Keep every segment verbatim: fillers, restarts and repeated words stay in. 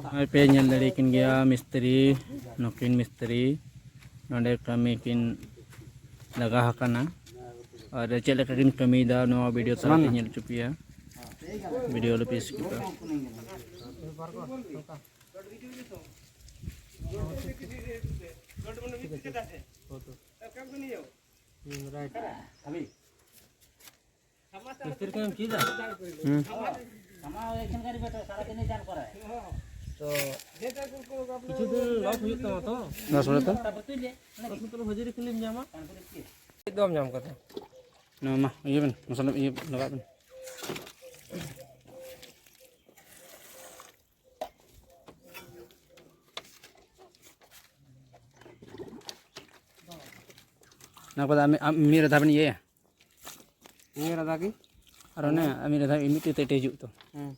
ᱱᱚᱜᱼᱚᱭ ᱯᱮ ᱧᱮᱞ ᱫᱟᱲᱮᱭᱟᱠᱤᱱ ᱜᱮᱭᱟ ᱢᱤᱥᱛᱨᱤ, ᱱᱩᱠᱤᱱ ᱢᱤᱥᱛᱨᱤ ᱱᱚᱰᱮ ᱠᱟᱹᱢᱤ ᱠᱤᱱ ᱞᱟᱜᱟ ᱟᱠᱟᱱᱟ᱾ ᱟᱨ ᱪᱮᱫ ᱞᱮᱠᱟ ᱠᱤᱱ ᱠᱟᱹᱢᱤᱭᱮᱫᱟ ᱱᱚᱣᱟ ᱵᱷᱤᱰᱤᱭᱳ ᱛᱟᱞᱟ ᱛᱮ ᱧᱮᱞ ᱦᱚᱪᱚ ᱯᱮᱭᱟ᱾ ᱵᱷᱤᱰᱤᱭᱳ ᱟᱞᱚ ᱯᱮ ᱥᱠᱤᱯᱟ᱾ ᱢᱤᱥᱛᱨᱤ ᱠᱟᱹᱢᱤᱢ ᱪᱮᱫᱟ? ᱦᱩᱸ᱾ ᱛᱚ ᱠᱤᱪᱷᱩ ᱫᱤᱱ ᱞᱚᱥ ᱦᱩᱭᱩᱜ ᱛᱟᱢᱟ ᱛᱚ᱾ ᱞᱚᱥ ᱦᱩᱭᱩᱜ ᱛᱟᱢᱟ? ᱛᱟᱨᱯᱚᱨ ᱛᱩᱭ ᱞᱮ, ᱞᱚᱥ ᱦᱩᱭᱩᱜ ᱛᱟᱢᱟ, ᱦᱟᱹᱡᱨᱤ ᱠᱷᱟᱹᱞᱤᱢ ᱧᱟᱢᱟ᱾ ᱪᱮᱫ ᱫᱚ ᱵᱟᱢ ᱧᱟᱢ ᱠᱟᱫᱟ? ᱱᱚᱣᱟ ᱢᱟ ᱤᱭᱟᱹ ᱵᱮᱱ, ᱢᱚᱥᱞᱟ ᱤᱭᱟᱹ ᱞᱟᱜᱟᱣ ᱵᱮᱱ᱾ ᱚᱱᱟ ᱠᱚᱫᱚ ᱟᱢ, ᱟᱢ ᱢᱤᱫ ᱨᱮ ᱫᱷᱟᱣ ᱵᱮᱱ ᱤᱭᱟᱹᱭᱟ? ᱱᱤᱭᱟᱹ ᱨᱮ ᱫᱟᱜ ᱜᱮ᱾ ᱟᱨ ᱚᱱᱮ ᱟᱨ ᱢᱤᱫ ᱨᱮ ᱫᱷᱟᱣ ᱢᱤᱫᱴᱮᱡ ᱛᱮ ᱦᱤᱡᱩᱜ ᱛᱚ᱾ ᱦᱮᱸ᱾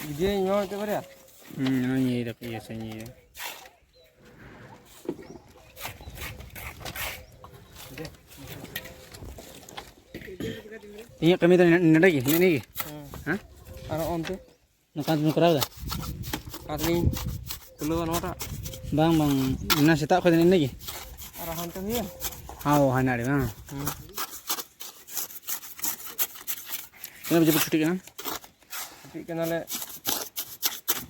ᱵᱷᱤᱰᱤᱭᱳᱧ ᱮᱢᱟᱢᱟ ᱢᱤᱫᱴᱮᱡ ᱵᱟᱨᱭᱟ? ᱦᱩᱸ, ᱚᱱᱟ ᱧᱮᱞ ᱫᱟᱯᱮ, ᱤᱭᱟᱹ ᱥᱮ ᱧᱮᱞ᱾ ᱤᱧᱟᱹᱜ ᱠᱟᱹᱢᱤ ᱫᱚ ᱱᱚᱰᱮ ᱜᱮ, ᱱᱤᱭᱟᱹ ᱜᱮ? ᱦᱮᱸ᱾ ᱦᱮᱸ? ᱟᱨ ᱚᱱᱛᱮ? ᱱᱚᱝᱠᱟ ᱛᱮᱢ ᱠᱚᱨᱟᱣ ᱮᱫᱟ? ᱚᱠᱟ ᱛᱮᱞᱤᱧ ᱠᱷᱩᱞᱟᱹᱣᱟ ᱱᱚᱣᱟᱴᱟᱜ? ᱵᱟᱝ, ᱵᱟᱝ, ᱚᱱᱟ ᱥᱮᱛᱟᱜ ᱠᱷᱚᱱ ᱤᱱᱟᱹ ᱜᱮ? ᱟᱨ ᱦᱟᱱᱛᱮ ᱦᱩᱭᱮᱱ? ᱦᱟᱣ, ᱦᱟᱱᱟ ᱟᱲᱮ ᱵᱟᱝ? ᱦᱩᱸ᱾ ᱛᱤᱱᱟᱹᱜ ᱵᱟᱡᱮ ᱯᱮ ᱪᱷᱩᱴᱤᱜ ᱠᱟᱱᱟ? ᱪᱷᱩᱴᱤᱜ ᱠᱟᱱᱟᱞᱮ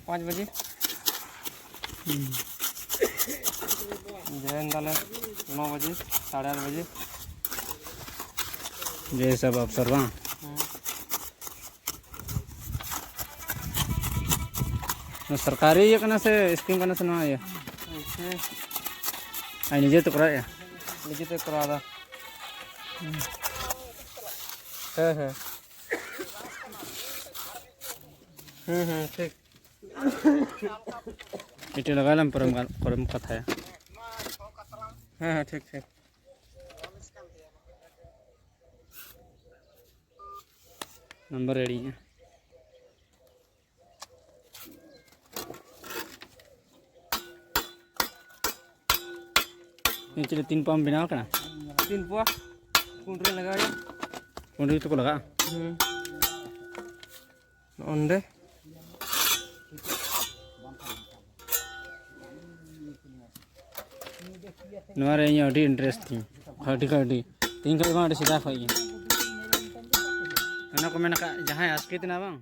ᱯᱟᱸᱪ ᱵᱟᱡᱮ᱾ ᱦᱩᱸ᱾ ᱡᱚᱭᱮᱱ ᱫᱟᱞᱮ ᱱᱚ ᱵᱟᱡᱮ, ᱥᱟᱲᱮ ᱟᱴ ᱵᱟᱡᱮ᱾ ᱡᱮ ᱥᱟᱵ ᱚᱯᱥᱚᱨ ᱵᱟᱝ? ᱦᱩᱸ᱾ ᱱᱚᱣᱟ ᱥᱚᱨᱠᱟᱨᱤ ᱤᱭᱟᱹ ᱠᱟᱱᱟ ᱥᱮ ᱥᱠᱤᱢ ᱠᱟᱱᱟ ᱥᱮ ᱱᱚᱣᱟ ᱤᱭᱟᱹ? ᱟᱪᱪᱷᱟ᱾ ᱟᱡ ᱱᱤᱡᱮ ᱛᱮ ᱠᱚᱨᱟᱣᱮᱫᱼᱟ? ᱱᱤᱡᱮ ᱛᱮ ᱠᱚᱨᱟᱣ ᱮᱫᱟ᱾ ᱦᱮᱸ, ᱦᱮᱸ᱾ ᱦᱩᱸ, ᱦᱩᱸ, ᱴᱷᱤᱠ᱾ ᱢᱤᱫᱴᱮᱡ ᱞᱟᱜᱟᱣ ᱞᱮᱢ, ᱯᱚᱨᱮᱢ ᱜᱟᱞ-, ᱯᱚᱨᱮᱢ ᱠᱟᱛᱷᱟᱭᱟ᱾ ᱦᱮᱸ, ᱦᱮᱸ, ᱴᱷᱤᱠ, ᱴᱷᱤᱠ᱾ ᱱᱚᱣᱟ ᱪᱮᱫ ᱛᱤᱱ ᱯᱟᱢᱯ ᱵᱮᱱᱟᱣ ᱠᱟᱱᱟ? ᱛᱤᱱ ᱯᱳᱣᱟ ᱠᱩᱸᱰ ᱨᱮ ᱞᱟᱜᱟᱣ ᱦᱩᱭᱩᱜᱼᱟ᱾ ᱠᱩᱸᱰ ᱨᱮ ᱛᱮᱠᱚ ᱞᱟᱜᱟᱜᱼᱟ? ᱦᱩᱸ᱾ ᱱᱚᱜᱼᱚ ᱱᱚᱸᱰᱮ᱾ ᱱᱚᱣᱟ ᱨᱮ ᱤᱧ ᱟᱹᱰᱤ interest ᱛᱤᱧ, ᱠᱟᱹᱣᱰᱤ, ᱠᱟᱹᱣᱰᱤ᱾ ᱛᱤᱦᱤᱧ ᱠᱷᱚᱡ ᱵᱟᱝ, ᱟᱹᱰᱤ ᱥᱮᱫᱟᱭ ᱠᱷᱚᱡ ᱜᱮ᱾ ᱚᱱᱟ ᱠᱚ ᱢᱮᱱ ᱟᱠᱟᱫ, ᱡᱟᱦᱟᱸᱭ ᱟᱥᱠᱮᱛ ᱮᱱᱟ ᱵᱟᱝ,